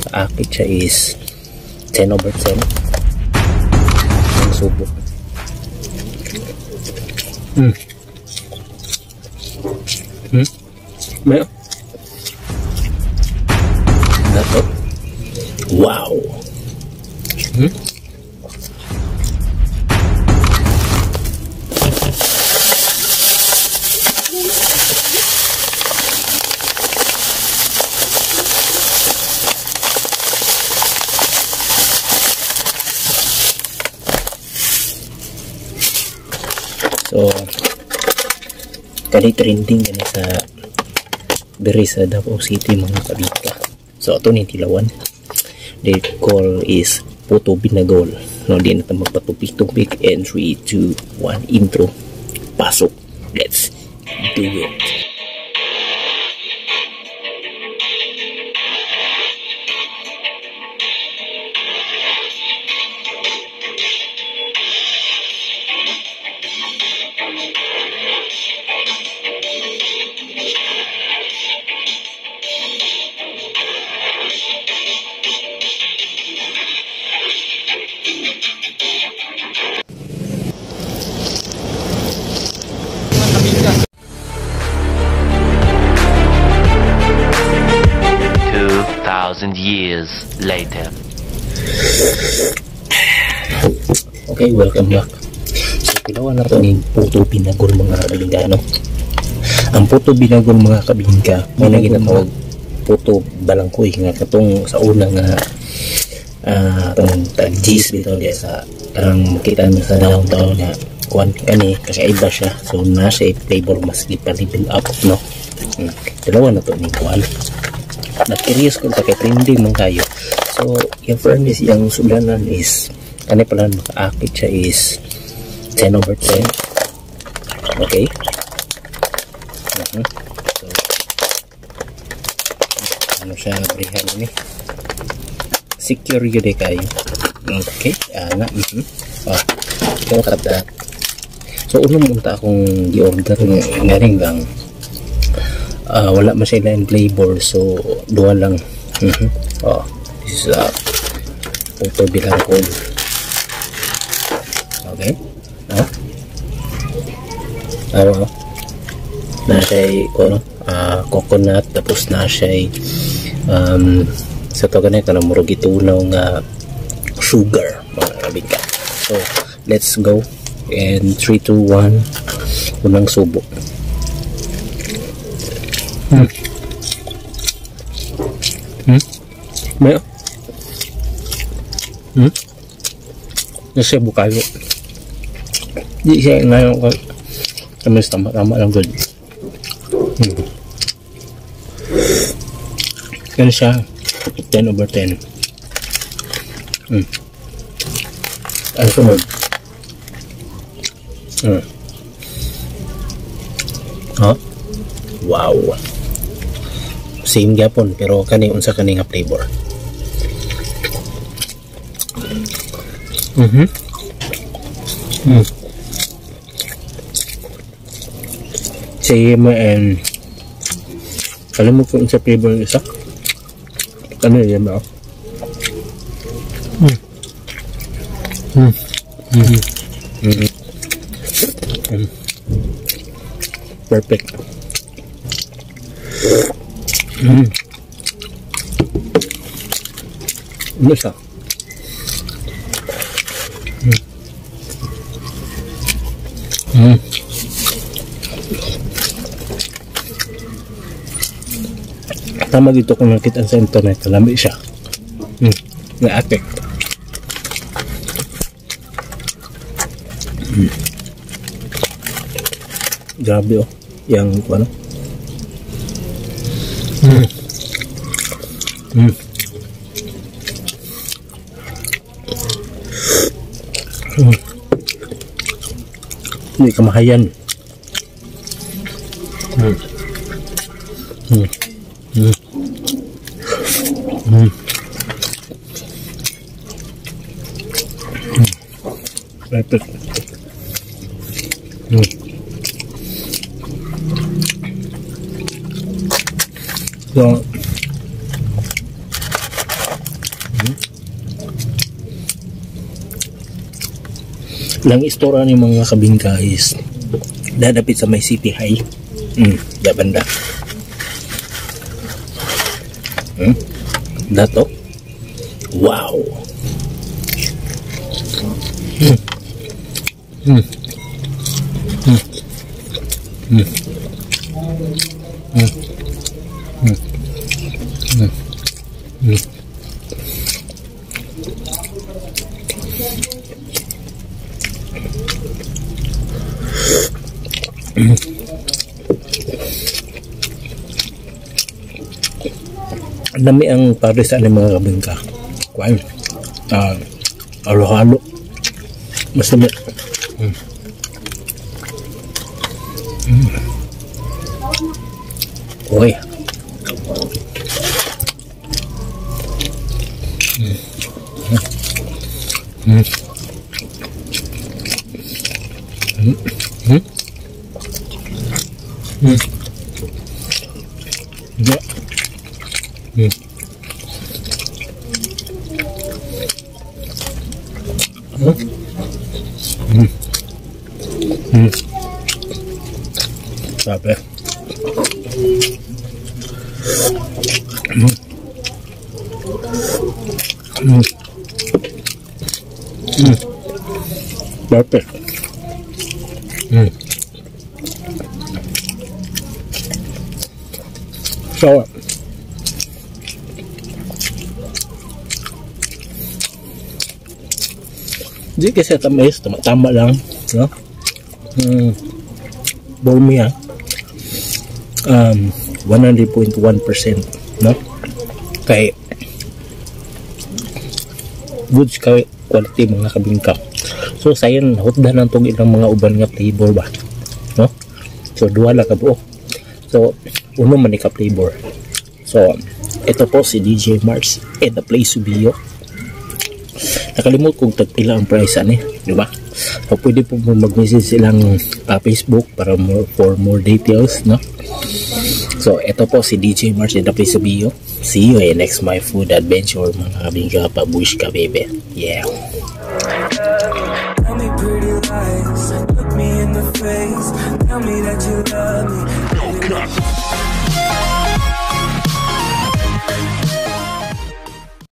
Makaakit siya is 10 over 10. Ang subo. May dato. Wow. So kani trending kani sa diri sa Davao City mga kabika. So ato ni tilawan. The call is Puto Binagol. No, di na ta magpatupik-tupik. And 3, 2, 1, intro. Pasok. Let's do it. Years later. Okay, welcome back. So tilawan na to ni Puto Binagol mga kabingka, no? Ang Puto Binagol mga kabingka, may na ginatawag Puto Balangkoy nga katong sa una nga atong tag G's bitaw diya sa karang makita mo sa downtown nga kuan kani kasi iba siya. So na siya flavor mas gipa-level up, no? Tilawan na to ni kuan. Na-curious ko kay trending man kayo. So yung furnace yung sulanan is kani pala makaakit siya is 10 over 10. Okay. So ano siya abrihan ni? Secure yun kayo. Okay, ana. Oh, ito karapda. So unang munta akong gi-order ngaring lang. Wala man siya in flavor, so duha lang. Oh, this is Puto Binagol. Okay. Oh. Ano? Na siya ano, coconut, tapos na siya sa to ganito na murag itunaw nga sugar mga kabingka. So let's go. And 3, 2, 1, unang subo. May nasa bukayo. Di siya ngayon ko. Tamis tama-tama lang good. Ganun siya 10 over 10. Ano sunod? Huh? Wow. Same gyapon pero kani unsa kani nga flavor. Same and alam mo kung unsa flavor isa? Ano yan ba? Perfect. Ano siya? Tama dito kung nakita sa internet, lami siya. Na-affect. Grabe oh. Yang ano? Hindi kamahayan. Perfect. So, Lang istorya ni mga kabingka is dadapit sa may City High. Da banda. Dato. Wow. Nami ang pare sa mga kabingka. Kuan. Halo-halo. Mas nami. Okay. Yeah. Grabe. Perfect. So, di kasi tamis, tama-tama lang, no? Bormia, 100.1%, no? Kay good quality mga kabingka. So sayon hutdan ang tong ilang mga uban nga flavor ba, no? So duha lang ka buok. So uno man ni ka flavor. So ito po si DJ Mars and the place to be. Nakalimot kung tagpila ang price ani, di ba? So pwede po mo mag-message silang Facebook para more, for more details, no? So ito po si DJ Mars and the place to be. See you in next my food adventure mga kabingka, pabush ka baby. Yeah. Tell me pretty lies, look me in the face, tell me that you love me.